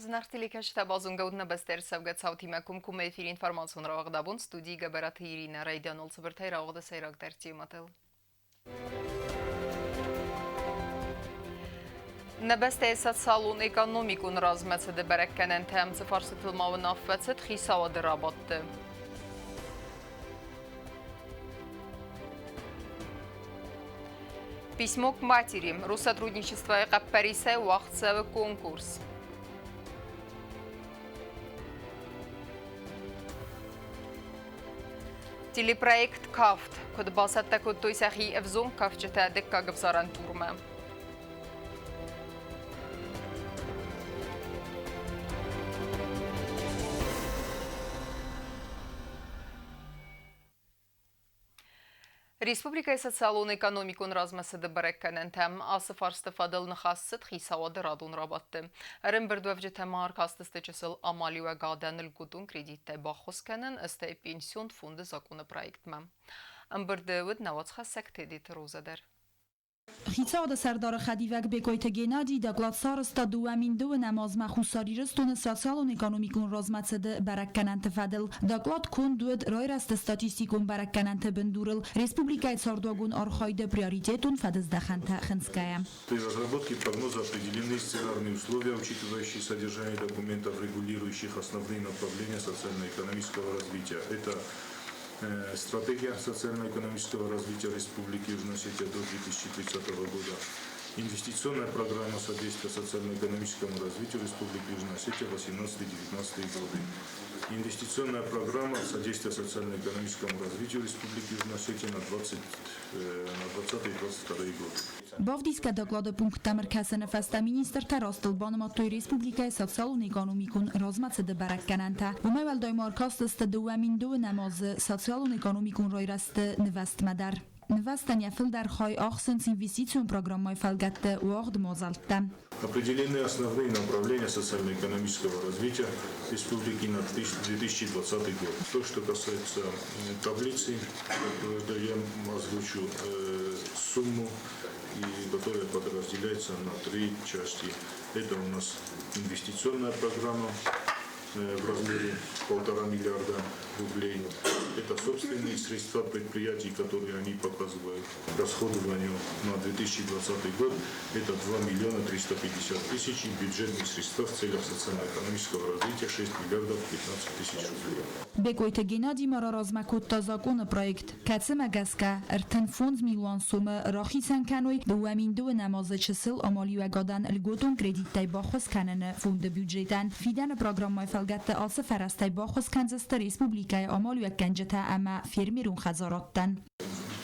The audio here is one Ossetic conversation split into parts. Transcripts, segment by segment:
Зынаргъ телекӕсджытӕ, базонгӕ ут нӕ бӕстӕ ӕрцӕугӕ цаутимӕ комкоммӕ эфиры информацион рауагъд абон студийы Гӕбӕраты Иринӕ. Райдианыл цыбыртӕй рауагъды сӕйрагдӕр темӕтыл. Нӕ бӕстӕйы социалон-экономикон размӕцыды бӕрӕггӕнӕнтӕм цы фарстытыл ма уынаффӕ цыд хицауады рабадты. Письмо к матери. Россотрудничествойы хъӕппӕрисӕй уагъд цӕуы конкурс. Телепроект «Кафт» куыд бацӕттӕ кодтой сӕхи ӕвзонг кафджытӕ дыккаг ӕвзарӕн турмӕ. Республикӕйы социалон-экономикон размӕцыды бӕрӕггӕнӕнтӕм ацы фарсты фӕдыл ныхас цыд хицауады радон рабадты. Ӕрӕмбырдуӕвджытӕ ма ӕркастысты чысыл амалиуӕгадӕн льготон кредиттӕ баххуыс кӕнын, стӕй пенсион фонды закъоны проектмӕ. Ӕмбырды уыд нӕ уацхӕссӕг Тедеты Роза дӕр. Хицауады сӕрдары хӕдивӕг Бекъойты Геннадий доклад сарӕзта 2009 азмӕ Хуссар Ирыстоны социалон-экономикон размӕцыды бӕрӕггӕнӕнты фӕдыл. Доклад конд уыд райрӕзты статистикон бӕрӕггӕнӕнты бындурыл республикӕйы цардуагон архайды приоритетон фӕдыздӕхӕнтӕ хынцгӕйӕ. При разработке прогноза определены сценарные условия, учитывающие содержание документов, регулирующих основные направления социально-экономического развития. Это стратегия социально-экономического развития Республики Южная Осетия до 2030 года, инвестиционная программа содействия социально-экономическому развитию Республики Южная Осетия 18-19 годы, инвестиционная программа содействия социально-экономическому развитию Республики Южная Осетия на 20-22 годы. Бавдисгӕ доклады пункттӕм ӕркӕсыны фӕстӕ министртӕ растыл банымадтой республикӕйы социалон-экономикон размӕцыды бӕрӕггӕнӕнтӕ. Уымӕй уӕлдай ма ӕркастысты 2009 азы социалон-экономикон райрӕзты нывӕзтмӕ дӕр. Нывӕзтӕн йӕ фылдӕр хай ахсынц инвестицион программӕйы фӕлгӕтты уагъд мадзӕлттӕ. Определены основные направления социально-экономического развития республики на 2020 год. То, что касается таблицы, я озвучу сумму, которая подразделяется на три части. Это у нас инвестиционная программа в размере 1,5 миллиарда рублей. Это собственные средства предприятий, которые они показывают расходованию на 2020 год. Это 2 миллиона 350 тысяч и бюджетные средства в целях социально-экономического развития 6 миллиардов 15 тысяч рублей. Бекъойты Геннадий ма раразмӕ кодта закъоны проект, кӕцымӕ гӕсгӕ 35 милуан сомы рахицӕн кӕной 2009 азы чысыл амалиуӕгадӕн льготон кредиттӕй баххуыс кӕныны фонды бюджетӕн. Фидӕны программӕйы фӕлгӕтты ацы фӕрӕзтӕй баххуыс кӕндзысты республикӕйы амалиуӕггӕнджытӕ ӕмӕ фермерон хӕдзарадтӕн.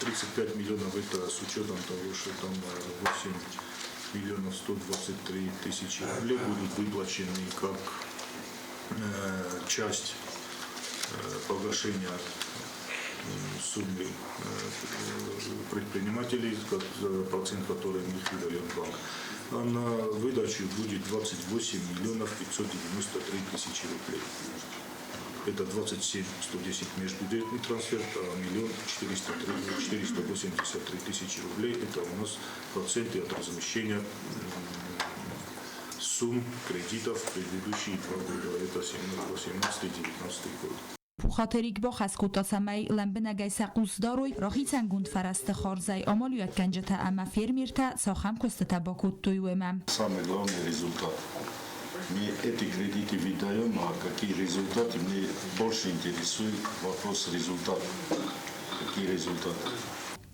35 миллионов это с учетом того, что там 8 миллионов 123 тысячи рублей будут выплачены как часть погашения суммы предпринимателей, как процент, который им выдает банк. А на выдачу будет 28 миллионов 593 тысячи рублей. Это 27 110 межбюджетный трансфер, а миллион 483 тысячи рублей. Это у нас проценты от размещения сумм кредитов в предыдущие 2 года. Это 18 и 19 год. Пухаты Эрик бахӕс кодта, цӕмӕй лӕмбынӕгӕй сӕ хъус дарой, рахицӕнгонд фӕрӕзты хардзӕй амалиуӕггӕнджытӕ ӕмӕ фермертӕ цахӕм куыстытӕ бакодтой, уымӕ. Самый главный результат. Мы эти кредиты выдаем, а какие результаты, мне больше интересует вопрос результата. Какие результаты?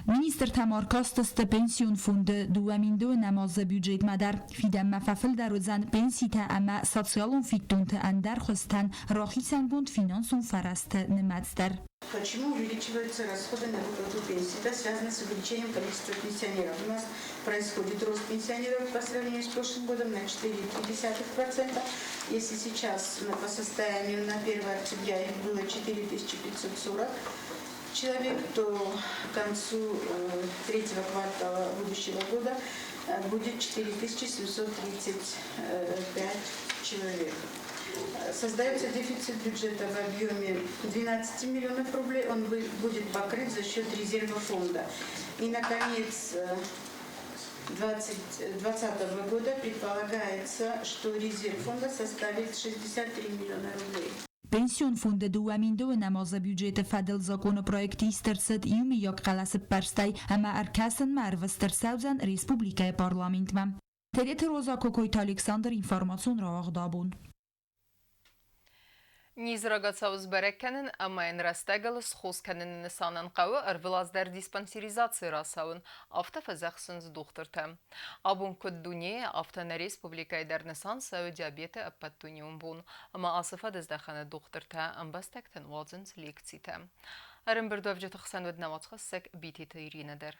Министртӕ ма ӕркастысты пенсион фонды 2009 азы бюджетмӕ дӕр. Фидӕнмӕ фӕфылдӕр уыдзӕн пенситӕ ӕмӕ социалон фиддонты ӕндӕр хуызтӕн рахицӕнгонд финансон фӕрӕзты нымӕц дӕр. Почему увеличиваются расходы на выплату пенсии? Это связано с увеличением количества пенсионеров. У нас происходит рост пенсионеров по сравнению с прошлым годом на 4,3%. Если сейчас по состоянию на 1 октября их было 4540 человек, то к концу третьего квартала будущего года будет 4735 человек. Создается дефицит бюджета в объеме 12 миллионов рублей. Он будет покрыт за счет резерва фонда. И, наконец, 2020 года предполагается, что резерв фонда составит 63 миллиона рублей. Пенсион фонды 2012 азы бюджеты фӕдыл закъоны проект ист ӕрцыд иумиаг хъӕлӕсыппӕрстӕй ӕмӕ ӕркӕсынмӕ ӕрвыст ӕрцӕудзӕн республикӕйы парламентмӕ. Тедеты Роза, Кокойты Александр, информацион рауагъд абон. Низ рагацау сбӕрӕг кӕнын ӕмӕ йын рӕстӕгыл схос кӕныны нысанӕн хъӕуы ӕрвылаз дӕр диспансеризаци рацӕуын, афтӕ фӕдзӕхсынц дохтыртӕ. Абон куыд дунейы, афтӕ нӕ республикӕйы дӕр нысан цӕуы диабеты ӕппӕтдунеон бон, ӕмӕ ацы фӕдыздӕхӕны дохтыртӕ ӕмбӕстӕгтӕн уадзынц лекцитӕ. Ӕрӕмбырдуӕвджыты хсӕн уыд нӕ уацхӕссӕг Битеты Иринӕ дӕр.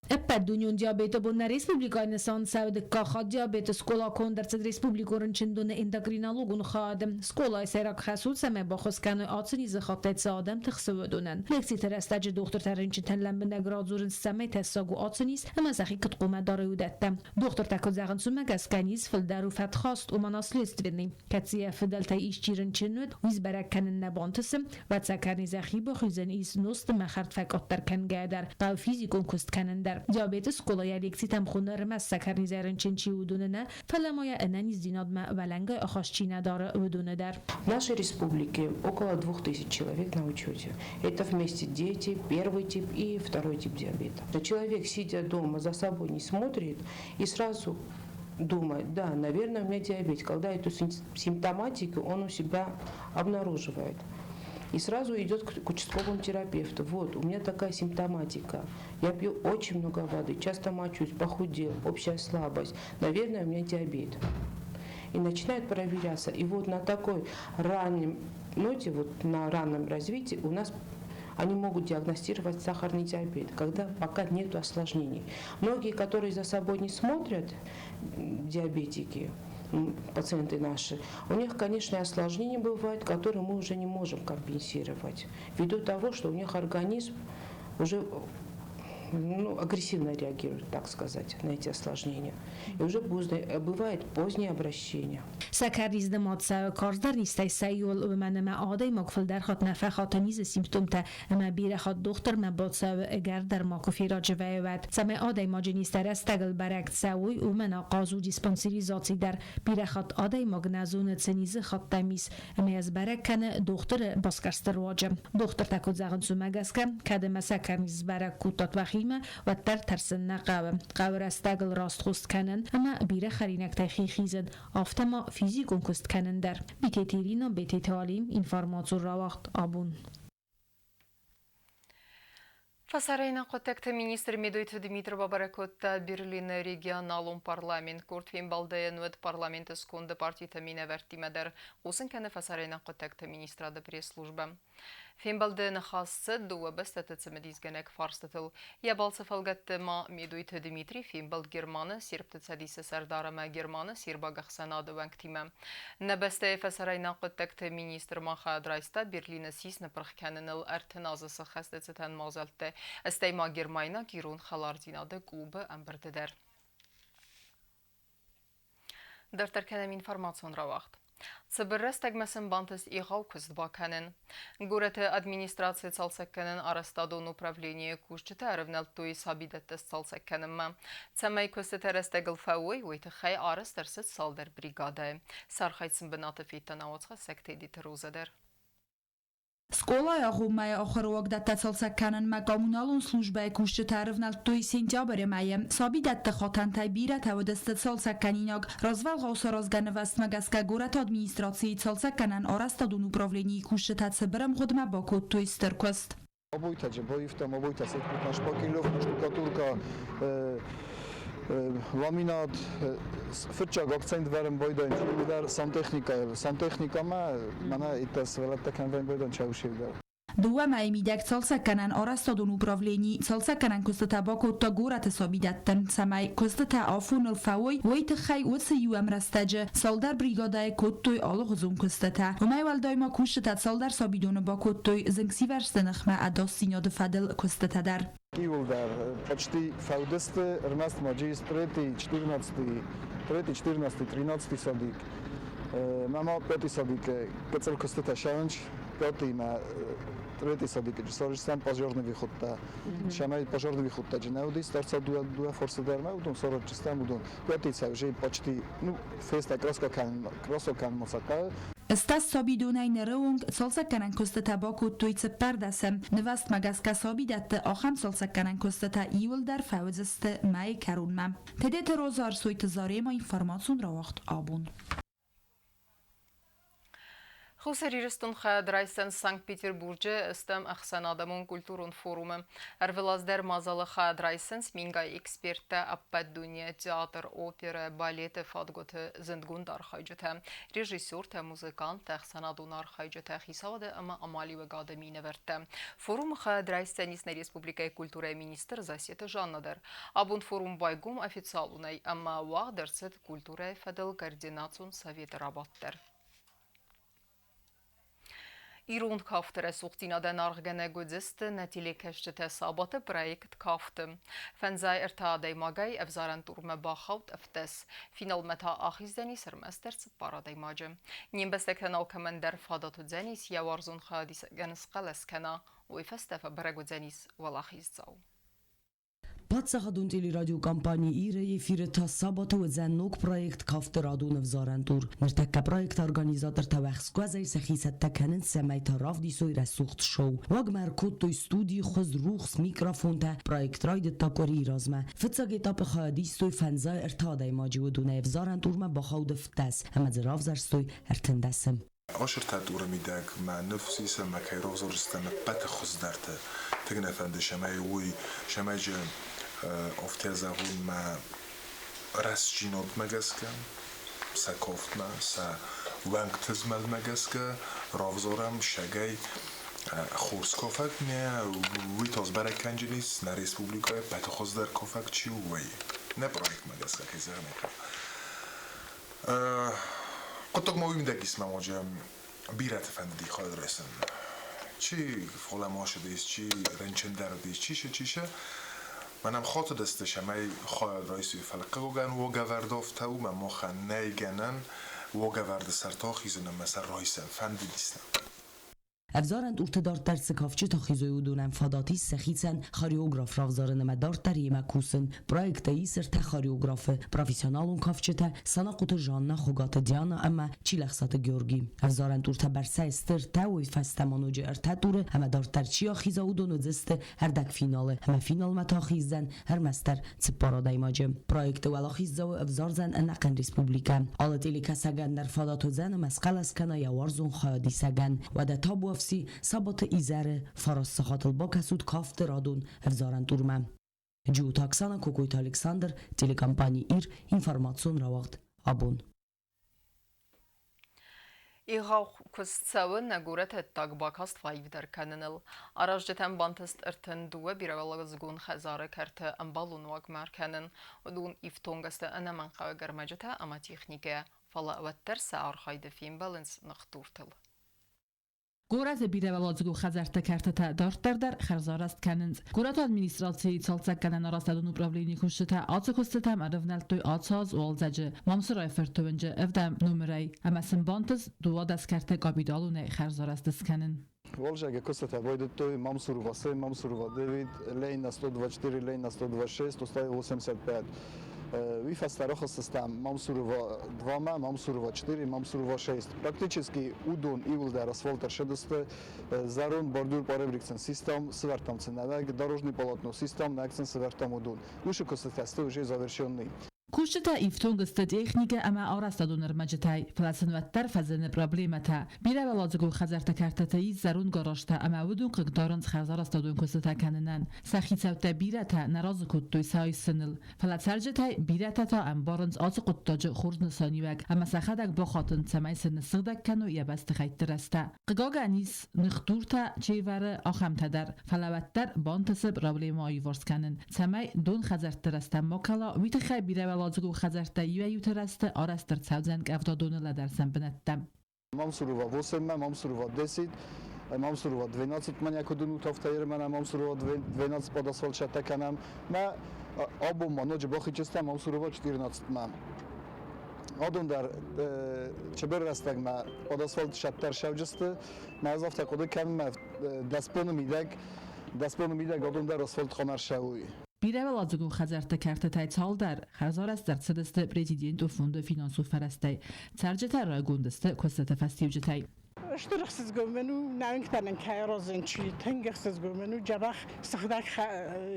Ӕппӕтдунеон диабеты бон нӕ республикӕйы нысан цӕуы дыккаг хатт. Диабеты скъола конд ӕрцыд республикон рынчындоны эндокринологон хайады. Скъолайы сӕйраг хӕс у, цӕмӕй баххуыс кӕной ацы низы хаттӕй цы адӕм тыхсы, уыдонӕн. Лекциты рӕстӕджы дохтыртӕ рынчынтӕн лӕмбынӕг радзурынц, цӕмӕй тӕссаг у ацы низ ӕмӕ сӕхи куыд хъуамӕ дарой, уыдӕттӕ. Дохтыртӕ куыд зӕгъынц, уымӕ гӕсгӕ низ фылдӕр у фӕтхаст, ома наследственный. Кӕцыйӕ фыдӕлтӕй исчи рынчын уыд, уый сбӕрӕг кӕнын нӕ бантысы, уӕд сӕкӕрнизӕй бахизӕн ис нозты ӕмӕ хӕрд фӕкъаддӕр кӕнгӕйӕ дӕр, хъӕуы физикон куыст кӕнын дӕр. Диабеты скъолайӕ лекцитӕм хуыны ӕрмӕст сӕкӕрнизӕй рынчын чи у, уыдоны нӕ, фӕлӕ ма йӕ ӕнӕниздзинадмӕ уӕлӕнгай ахаст чи нӕ дары, уыдоны дӕр. В нашей республике около 2000 человек на учете. Это вместе дети, первый тип и второй тип диабета. Человек, сидя дома, за собой не смотрит и сразу думает, да, наверное, у меня диабет. Когда эту симптоматику он у себя обнаруживает. И сразу идет к участковому терапевту. Вот, у меня такая симптоматика. Я пью очень много воды, часто мочусь, похудел, общая слабость. Наверное, у меня диабет. И начинает проверяться. И вот на такой раннем ноте, вот на раннем развитии у нас они могут диагностировать сахарный диабет, когда пока нет осложнений. Многие, которые за собой не смотрят, диабетики, пациенты наши, у них, конечно, осложнения бывают, которые мы уже не можем компенсировать, ввиду того, что у них организм уже агрессивно реагирует, так сказать, на эти осложнения. И уже поздно, бывает позднее обращение. Сӕкӕрниз нымад цӕуы карздӕр низтӕй сӕ иуыл, уымӕн ӕмӕ адӕймаг фылдӕр хатт нӕ фӕхаты низы симптомтӕ ӕмӕ бирӕ хатт дохтырмӕ бацӕуы, ӕгӕр дӕр ма куы ферӕджы вӕййы, уӕд. Цӕмӕй адӕймаджы низтӕ рӕстӕгыл бӕрӕг цӕуой, уымӕн ахъаз у диспансеризаци дӕр. Бирӕ хатт адӕймаг нӕ зоны, цы низы хатт ӕм ис, ӕмӕ йӕ сбӕрӕг кӕны дохтыры басгӕрсты руаджы. Дохтыртӕ куыд зӕгъынц, уымӕ гӕсгӕ, кӕд ӕмӕ сӕкӕрниз сбӕрӕг кодтат уӕхимӕ, уӕддӕр тӕрсын нӕ хъӕуы. Хъӕуы рӕстӕгыл раст хуыст кӕнын ӕмӕ бирӕ хӕринӕгтӕй хи хизын, афтӕ ма физикон куыст кӕнын дӕр. Битеты Ирина, Бететы Алим, информацион рауагъд абон. Фӕсарӕйнаг хъуыддӕгты министр Медойты Дмитр бабӕрӕг кодта Берлины регионалон парламент. Курд фембӕлдӕн уыд парламенты сконды партиты минӕвӕрттимӕ дӕр, хъусын кӕны фӕсарӕйнаг хъуыддӕгты министрады пресс-службӕ. Фембӕлды ныхас цыд дыууӕ бӕстӕты цымыдисгӕнӕг фарстытыл. Йӕ балцы фӕлгӕтты ма Медойты Дмитрий фембӕлд Германы Сербты цӕдисы сӕрдар ӕмӕ Германы сербаг ӕхсӕнады уӕнгтимӕ. Нӕ бӕстӕйы фӕсарӕйнаг хъуыддӕгты министр ма хайад райста Берлины сис ныпырх кӕныныл 30 азы сыххӕсты цытӕн мадзӕлтты, стӕй ма гермайнаг ирон хӕлардзинады клубы ӕмбырды дӕр. Дарддӕр кӕнӕм информацион рауагъд. Цыбыр рӕстӕгмӕ сын бантыст егъау куыст бакӕнын. Горӕты администрацийы цалцӕггӕнӕн арӕзтадон управленийы кусджытӕ ӕрывнӕлдтой сабидӕттӕ сцалцӕг кӕнынмӕ. Цӕмӕй куыстытӕ рӕстӕгыл фӕуой, уый тыххӕй арӕзт ӕрцыд цалдӕр бригадӕйы. Сӕ архайд сын бынаты федта науӕдзхӕссӕг Тедеты Роза дӕр. Скъолайы агъоммӕйы ахуыры уагдӕттӕ цалцӕг кӕнынмӕ коммуналон службӕйы кусджытӕ ӕрывнӕлдтой сентябры мӕйы. Сабидӕтты хатӕнтӕй бирӕтӕ уыдысты цалцӕгкӕнинаг. Развӕлгъау саразгӕ нывӕзтмӕ гӕсгӕ горӕты администрацийы цалцӕггӕнӕн арӕзтадон управленийы кусджытӕ цыбыр ӕмгъуыдмӕ бакодтой стыр куыст. Обойтӕ боивтӕм, обойтӕ сеткутна шпакелевка, штукатурка, ламинат, фыццаг акцент вӕрын байдайын чиуылдӕр сантехникӕйыл. Сантехникӕмӕ мӕнӕ иттӕ сывӕллӕттӕ кӕм вӕййын байдайын чаушевдӕр. Дыууӕ мӕйы мидӕг цалцӕггӕнӕн арӕзтадон управлени цалцӕггӕнӕн куыстытӕ бакодта горӕты сабидӕттӕн, цӕмӕй куыстытӕ афоныл фӕуой, уый тыххӕй уыцы иу ӕмрӕстӕджы цалдӕр бригадӕйы кодтой алыгъуызон куыстытӕ. Уымӕй уӕлдай ма кусджытӕ цалдӕр сабидоны бакодтой зынгсивӕрзты ныхмӕ ӕдасдзинады фӕдыл куыстытӕ дӕр. Иууылдӕр почти фӕудысты, ӕрмӕст ма ис третий, 14-й, третий, 14-й, 13-й садик. Мӕ ма пятый садик гыццыл куыстытӕ сӕвынч, пятый мӕ. Третий садик сарызтам пожарный выходта. Шамай пожарный выходта жинауди старца дуа дуа форсадарма удон сорочистам удон. Пятица уже почти, ну, феста краска кан краска кан мосака. Стас сабидонӕй ныры онг цалцӕггӕнӕн куыстытӕ бакодтой 14-ы. Нывӕзтмӕ гӕсгӕ сабидӕтты ахӕм цалцӕггӕнӕн куыстытӕ иууылдӕр фӕуыдзысты мӕйы кӕронмӕ. Тедеты Роза, Ӕрсойты Зарема, информацион рауагъд «Абон». Хуссар Ирыстон хайад райсдзӕн Санкт-Петербурджы стӕм ӕхсӕнадӕмон культурон форумы. Ӕрвылаз дӕр мадзалы хайад райсынц мингай эксперттӕ ӕппӕт дунейӕ театр, оперӕ, балеты фадгуыты зындгонд архайджытӕ, режиссертӕ, музыканттӕ, ӕхсӕнадон архайджытӕ, хицауады ӕмӕ амалиуӕгады минӕвӕрттӕ. Форумы хайад райсдзӕнис нӕ республикӕйы культурӕйы министр Зассеты Жанна дӕр. Абон форум байгом официалонӕй ӕмӕ уагъд ӕрцыд культурӕйы фӕдыл координацион советы рабадт дӕр. Ирон кафты рӕсугъддзинадӕн аргъгӕнӕг уыдзысты нӕ телекӕсджытӕ сабаты проект «Кафты». Фӕндзай ӕртӕ адӕймагӕй ӕвзарӕн турмӕ бахауд 17. Финалмӕ та ахиздзӕнис ӕрмӕстдӕр цыппар адӕймаджы. Не мбӕстӕгтӕн алкӕмӕн дӕр фадат уыдзӕнис йӕ уарзон хайадисӕгӕн схъӕлӕс кӕна, уый фӕстӕ фӕбӕрӕг уыдзӕнис уӕлахиздзау. Паддзахадон телерадиокомпани «Ир-ы» эфиры та сабаты уыдзӕн ног проект «Кафты радон ӕвзарӕн тур». Ныртӕккӕ проекты организатортӕ уӕхскуӕзӕй сӕхи цӕттӕ кӕнынц, цӕмӕй та равдисой рӕсугъд шоу. Уагмӕ ӕркодтой студийы хуыз, рухс, микрофонтӕ. Проект райдыдта къуырийы размӕ. Фыццаг этапы хайад истой фӕндзай ӕртӕ адӕймаджы, уыдонӕй ӕвзарӕн турмӕ бахауд 17 ӕмӕ дзы равзӕрстой 13-ы. Ӕхсыртӕ дуры мидӕг мӕ ныфс ис ӕмӕ кӕй равзӕрстам ӕппӕты хуыздӕрты. Тынг нӕ фӕнды, цӕмӕй уый, цӕмӕй афтӕ зӕгъон мӕ рӕстдзинадмӕ гӕсгӕ, сӕ кафтмӕ, сӕ уӕнгты змӕлдмӕ гӕсгӕ равзарӕм сӕгӕй хорз кафӕг нӕ, уый та сбӕрӕг кӕнджынис нӕ республикӕйы ӕппӕты хуыздӕр кафӕг чи у, уый. Нӕ проектмӕ гӕсгӕ, кӕй зӕгъын ӕй хъӕуы. Хъуыддаг ма уый мидӕг ис, мӕ уаджы бирӕты фӕндыди хайад райсын. Чи фӕлӕмасыдис, чи рынчындӕр уыдис, чи шы, чи шы. Мӕнӕн хатыдысты, цӕмӕй хайад райсой, фӕлӕ хъыгагӕн уагӕвӕрд афтӕ у, мӕ махӕн нӕй гӕнӕн уагӕвӕрды сӕрты ахизын ӕмӕ сӕ райсӕм, фӕндыдис нӕ. Ӕвзарӕн турты дарддӕр цы кафджытӕ хизой, уыдонӕн фадат ис сӕхицӕн хореограф равзарын ӕмӕ дарддӕр йемӕ кусын. Проекты ис ӕртӕ хореографы: профессионалон кафджытӕ Санахъоты Жанна, Хуыгаты Диана ӕмӕ Чилӕхсаты Георги. Ӕвзарӕн туртӕ бӕрцӕй сты ӕртӕ, уый фӕстӕ ма ноджы ӕртӕ туры ӕмӕ дарддӕр чи ахиза, уыдон уыдзысты ӕрдӕгфиналы ӕмӕ финалмӕ та ахиздзӕн ӕрмӕстдӕр цыппар адӕймаджы. Проекты уӕлахиздзауы ӕвзардзӕн ӕнӕхъӕн республикӕ. Алы телекӕсӕгӕн дӕр фадат уыдзӕн ӕмӕ схъӕлӕс кӕна йӕ уарзон хайадисӕгӕн. Уӕдӕ табуафси сабаты изӕры фараст сахатыл бакӕсут кафты радон ӕвзарӕн турмӕ. Джиоты Оксана, Кокойты Александр, телекомпани «Ир», информацион рауагъд «Абон». Егъау куыст цӕуы нӕ горӕты ӕддаг бакаст фӕаивдӕр кӕныныл. Аразджытӕн бантыст 32 бирӕуӕладзыгон хӕдзары кӕрты ӕмбӕлон уагмӕ ӕркӕнын. Уыдон ифтонг сты ӕнӕмӕнгхъӕуӕг ӕрмӕджытӕ ӕмӕ техникӕйӕ, фӕлӕ уӕддӕр сӕ архайды фембӕлынц ныхдуртыл. Горӕты бирӕуӕладзыгон хӕдзӕртты кӕртытӕ дарддӕр дӕр хӕрзарӕзт кӕнынц. Горӕты администрацийы цалцӕггӕнӕн-арӕзтадон управленийы кусджытӕ ацы куыстытӕм ӕрывнӕлдтой ацы аз уалдзӕджы Мамсырайы-фырты уынджы ӕвдӕм номырӕй ӕмӕ сын бантыст 12 кӕрты капиталонӕй хӕрзарӕзт скӕнын. Уалдзӕджы куыстытӕ байдыдтой Мамсурова 7, Мамсурова 9, Ленина 124, Ленина 126, 185. Уый фӕстӕ рахызтыстӕм Мамсурова 2-мӕ, Мамсурова 4, Мамсурова 6. Практически уыдон иууылдӕр асфальт ӕрцыдысты, зӕронд бордюр поребрикцын систам, сывӕрдтам сын нӕуӕг дорожный полотно систам, нӕг сын сывӕрдтам уыдон. Уыцы куыстытӕ сты уже завершенный. Кусджытӕ ифтонг сты техникӕ ӕмӕ арӕзтадон ӕрмӕджытӕй, фӕлӕ сын уӕддӕр фӕзыны проблемӕтӕ. Бирӕуӕладзыгон хӕдзӕртты кӕртыты ис зӕронд гаражтӕ ӕмӕ уыдон хъыгдарынц хӕрзарӕзтадон куыстытӕ кӕнынӕн. Сӕ хицӕуттӕ бирӕтӕ нӕ разы кодтой сӕ айсыныл. Фӕлӕ цӕрджытӕй бирӕтӕ та ӕмбарынц ацы хъуыддаджы хорз нысаниуӕг ӕмӕ сӕхӕдӕг бахатынц, цӕмӕй сын ныссыгъдӕг кӕной йӕ бӕстыхӕйтты рӕзтӕ. Хъыгагӕн, ис ныхдуртӕ чи вӕры, ахӕмтӕ дӕр. Фӕлӕ уӕддӕр бантысы проблемӕ аиуварс кӕнын, цӕмӕй дон хӕдзӕртты рӕзтӕм ма кӕла, уый тыххӕй бирӕуӕладзыгон хӕдзӕрттӕ иуӕй-иуты рӕзты арӕзт ӕрцӕудзӕн къӕвдадоны лӕдӕрсӕн бынӕттӕм. Мамсурова 8-мӕ, Мамсурова 10, Мамсурова 12 мӕ куыд уынут, афтӕ ермӕ Мамсурова 12 под асфальт сӕттӕ кӕнӕм. Мӕ абон ма ноджы бахичыстӕм Мамсурова 14-мӕ. Адон дӕр цыбыр рӕстӕгмӕ хъуыд асфальт сӕддӕр сӕвджысты. Мӕ ӕз афтӕ хъуыды кӕнын, мӕ 10 боны мидӕг адон дӕр асфальт хъуамӕ ӕрцӕуой. Бирӕуӕладзыгон хӕдзӕртты кӕртытӕй цалдӕр хӕрзарӕзт ӕрцыдысты президентон фонды финансон фӕрӕзтӕй. Цӕрджытӕ райгонд сты куыстыты фӕстиуджытӕй. Стыр ӕхсызгон мын у, нӕ уынгтӕ нын кӕй аразынц, чи тынг ӕхсызгон мын у, дзӕбӕх сыгъдӕг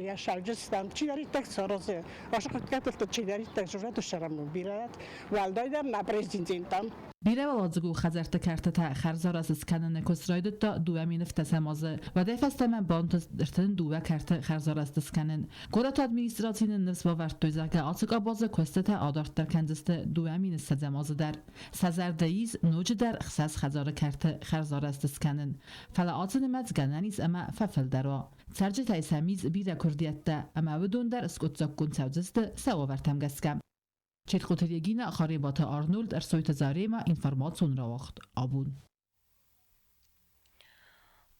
йӕ сӕвджыстӕм, чидӕриддӕр саразы, ацы хъуыддӕгтыл чидӕриддӕр зӕрдӕ сӕрӕм у бирӕ, уӕлдайдӕр нӕ президентӕн. Бирӕуӕладзыгон хӕдзӕртты кӕртытӕ хӕрзарӕзт скӕныны куыст райдыдта 2010 азы. Уӕдӕй фӕстӕмӕ бантыст 32 кӕрты хӕрзарӕзт скӕнын. Горӕты администрацийы нын ныфс бавӕрдтой, зӕгъгӕ, ацы къабазы куыстытӕ адарддӕр кӕндзысты 2020 азы дӕр. Сӕ зӕрдӕ ис ноджыдӕр 60 хӕдзары кӕрты хӕрзарӕзт скӕнын. Фӕлӕ ацы нымӕц гӕнӕн ис ӕмӕ фӕфылдӕр уа. Цӕрджытӕй сӕм ис бирӕ куырдиӕттӕ, ӕмӕ уыдон дӕр скъуыддзаггонд цӕудзысты сӕ уавӕртӕм гӕсгӕ. Четхъуты Регина, Харебаты Арнольд, Ӕрсойты Зарема, информацион рауагъд Абон.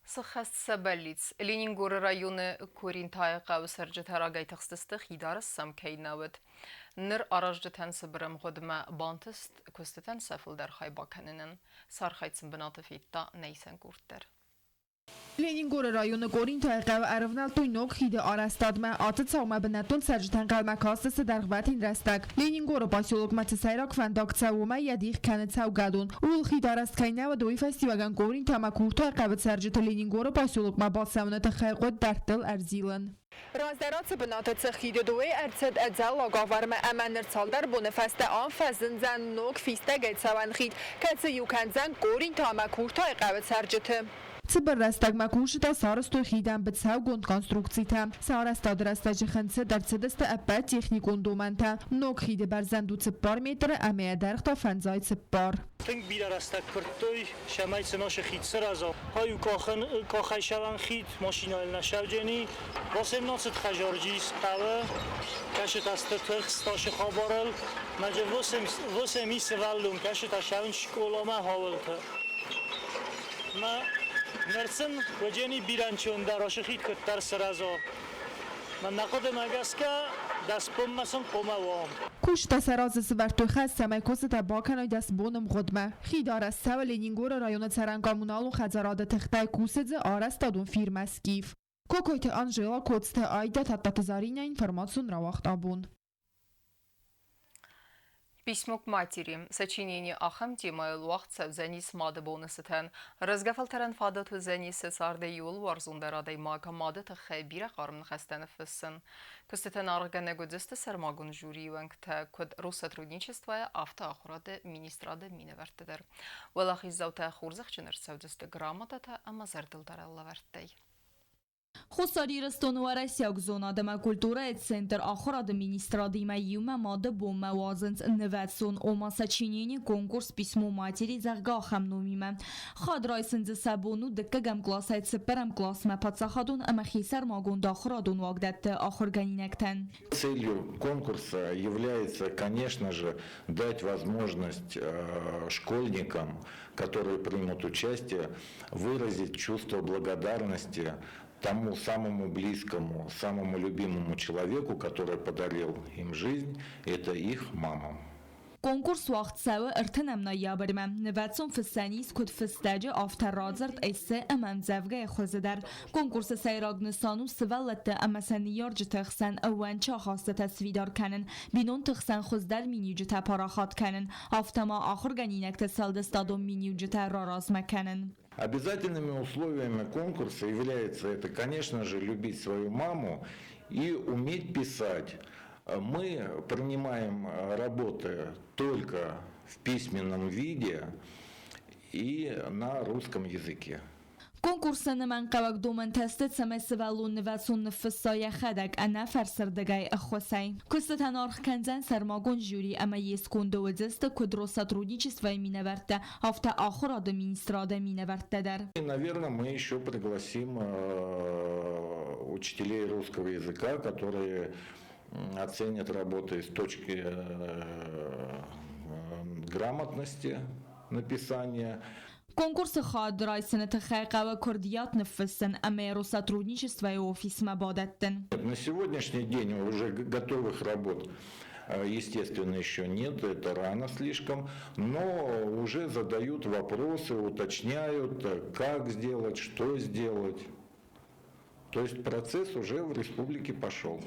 Сыххӕст сӕ бӕллиц. Ленингоры районы Коринтайы хъӕуы цӕрджытӕ рагӕй тыхстысты, хидарӕс сӕм кӕй нӕ уыд. Ныр аразджытӕн цыбыр ӕмгъуыдмӕ бантыст куыстытӕн сӕ фылдӕр хай бакӕнынӕн. Сӕ архайд сын бынаты федта нӕ исӕн къорд дӕр. Ленингоры районы Коринтайы хъӕуы ӕрывнӕлдтой ног хиды арӕзтадмӕ. Ацы цаумӕ бынӕттон цӕрджытӕн ӕнхъӕлмӕ кастысты дӕргъвӕтин рӕстӕг. Ленингоры поселокмӕ цы сӕйраг фӕндаг цӕуы, уымӕй йӕ дих кӕны цӕугӕдон. Ууыл хид арӕзт кӕй нӕ уыд, уый фӕстиуӕгӕн Коринт ӕмӕ Куртайы хъӕуы цӕрджыты Ленингоры поселокмӕ бацӕуыны тыххӕй хъуыд дӕрдтыл ӕрзилын. Раздӕр ацы бынаты цы хид уыд, уый ӕрцыд ӕдзӕллаг уавӕрмӕ ӕмӕ ныр цалдӕр боны фӕстӕ ам фӕзындзӕн ног фистӕгӕй цӕуӕн хид, кӕцы иу кӕндзӕн Коринты ӕмӕ Куртайы хъӕуы цӕрджыты. Цыбыр рӕстӕгмӕ кусджытӕ сарӕзтой хидӕн быцӕугонд конструкцитӕ. Сӕ арӕзтады рӕстӕджы хынцыд ӕрцыдысты ӕппӕт техникон домӕнтӕ. Ног хиды бӕрзӕнд у 4 метры ӕмӕ йӕ дӕргъ та 54. Тынг бирӕ рӕстӕг куырдтой, цӕмӕй сын ацы хид сырӕза. Ай у къахӕй цӕуӕн хид, машинӕйыл нӕ цӕуджени. 18 хӕдзарджи хъӕуы, кӕсытӕ сты тыхст ацы хабарыл. Мӕджы 8 сывӕллон кӕсытӕ цӕуынц скъоламӕ хауылты. Мӕ ныр сын уыджени бирӕнчондӕр ацы хид куыддӕр сырӕза. Мӕ нӕ хъуыдымӕ гӕсгӕ 10 бонмӕ сын хъуамӕ уа. Кусджытӕ сӕ разы сӕвӕрдтой хӕс, цӕмӕй куыстытӕ бакӕной 10 боны мгъуыдмӕ. Хид арӕзт цӕуы Ленингоры районы цӕрӕн-коммуналон хӕдзарады тыхтӕй, кусы дзы арӕзтадон фирмӕ «Скиф». Кокойты Анжела, Коцты Айдӕ, Тадтаты Заринӕ, информацион рауагъд Абон. Письмо к матери. Сочинение ахӕм темӕйыл уагъд цӕудзӕнис мады боны цытӕн. Рӕзгӕ фӕлтӕрӕн фадат уыдзӕнис сӕ царды иууыл уарзондӕр адӕймаг мады тыххӕй бирӕ хъарм ныхӕстӕ ныффыссын. Куыстытӕн аргъгӕнӕг уыдысты сӕрмагонд жюрийы уӕнгтӕ, куыд Россотрудничествойы, афтӕ ахуырады министрады минӕвӕртты дӕр. Уӕлахиздзаутӕ хорзӕхджын ӕрцӕудзысты грамотатӕ ӕмӕ зӕрдылдарӕн лӕвӕрттӕй. Хуссар Ирыстоны уӕрӕсейаг зонад ӕмӕ культурӕйы центр ахуырады министрадимӕ иумӕ мады бонмӕ уадзынц нывӕцон, ома сочинение конкурс «Письмо матери», зӕгъгӕ, ахӕм номимӕ. Хатт райсын дзы сӕ бон у дыккӕгӕм къласӕй цыппӕрӕм къласмӕ паддзахадон ӕмӕ хисӕрмагонд ахуырадон уагдӕтты ахуыргӕнинӕгтӕн. Целью конкурса является, конечно же, дать возможность школьникам, которые примут участие, выразить чувство благодарности тому самому близкому, самому любимому человеку, который подарил им жизнь, это их мама. Конкурс уагъд цӕуы 30 ноябрьмӕ. Нывӕцон фыссӕн ис куыд фыстӕджы, афтӕ радзырд, эссе ӕмӕ ӕмдзӕвгӕйы хуызы дӕр. Конкурсы сӕйраг нысан у сывӕллӕтты ӕмӕ сӕ ныййарджыты хсӕн ӕууӕнчы ахастытӕ сфидар кӕнын, бинонты хсӕн хуыздӕр миниуджытӕ парахат кӕнын, афтӕ ма ахуыргӕнинӕгты сфӕлдыстадон миниуджытӕ раразмӕ кӕнын. Обязательными условиями конкурса является это, конечно же, любить свою маму и уметь писать. Мы принимаем работы только в письменном виде и на русском языке. Конкурсы ӕнӕмӕнгхъӕуӕг домӕнтӕ сты, цӕмӕй сывӕллон нывӕцон ныффысса йӕхӕдӕг ӕнӕ фӕрсырдыгӕй ӕххуысӕй. Куыстытӕн аргъ кӕндзӕн сӕрмагонд жюри ӕмӕ йе сконды уыдзысты куыд Россотрудничествойы минӕвӕрттӕ, афтӕ ахуырады министрады минӕвӕрттӕ дӕр. И, наверное, мы еще пригласим учителей русского языка, которые оценят работы с точки грамотности написания. Конкурсы хайад райсыны тыххӕй хъӕуы куырдиат ныффыссын ӕмӕ Россотрудничествойы офисмӕ бадӕттын. На сегодняшний день уже готовых работ Естественно, еще нет, это рано слишком, но уже задают вопросы, уточняют, как сделать, что сделать. То есть процесс уже в республике пошел.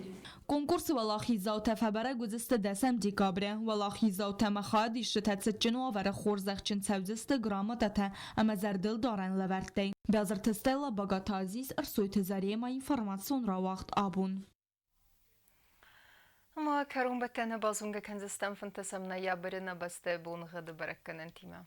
Конкурсы уӕлахиздзаутӕ фӕбӕрӕг уыдзысты дӕсӕм декабры. Уӕлахиздзаутӕ ӕмӕ хайадисджытӕ цытджын уавӕры хорзӕхджын цӕудзысты грамотатӕ ӕмӕ зӕрдылдарӕн лӕвӕрттӕй. Бязырты Стелла, Багаты Азиз, Ӕрсойты Зарема, информацион рауагъд абон. Ӕмӕ кӕронбӕттӕны базонгӕ кӕндзыстӕм 15 ноябры нӕ бӕстӕйы боныгъӕды бӕрӕггӕнӕнтимӕ.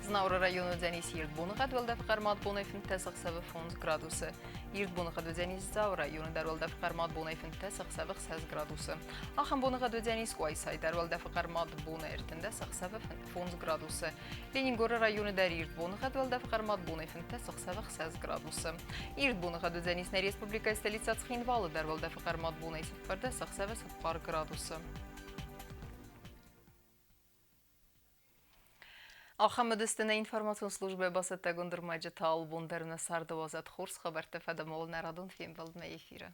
Знауыры районы уыдзӕнис ирд боныгъӕд, уӕлдӕфы хъӕрмад бонӕй 15 ӕхсӕвы 5 градусы. Ирд боныгъӕд уыдзӕнис Дзауы районы дӕр, уӕлдӕфы хъӕрмад бонӕй 15 ӕхсӕвы 6 градусы. Ахӕм боныгъӕд уыдзӕнис Къуайсайы дӕр, уӕлдӕфы хъӕрмад бонӕй 13 ӕхсӕвы 5 градусы. Ленингоры районы дӕр ирд боныгъӕд, уӕлдӕфы хъӕрмад бонӕй 15 ӕхсӕвы 6 градусы. Ирд боныгъӕд уыдзӕнис нӕ республикӕйы столицӕ Цхинвалы дӕр, уӕлдӕфы хъӕрмад бонӕй 14 ӕхсӕвы 4 градусы. Ахӕм уыдысты нӕ информацион службӕйы бацӕттӕгонд ӕрмӕджытӕ. Алыбон дӕр нӕ царды уадзӕд хорз хабӕрттӕ фӕдӕмол нӕ радон фембӕлдмӕ эфиры.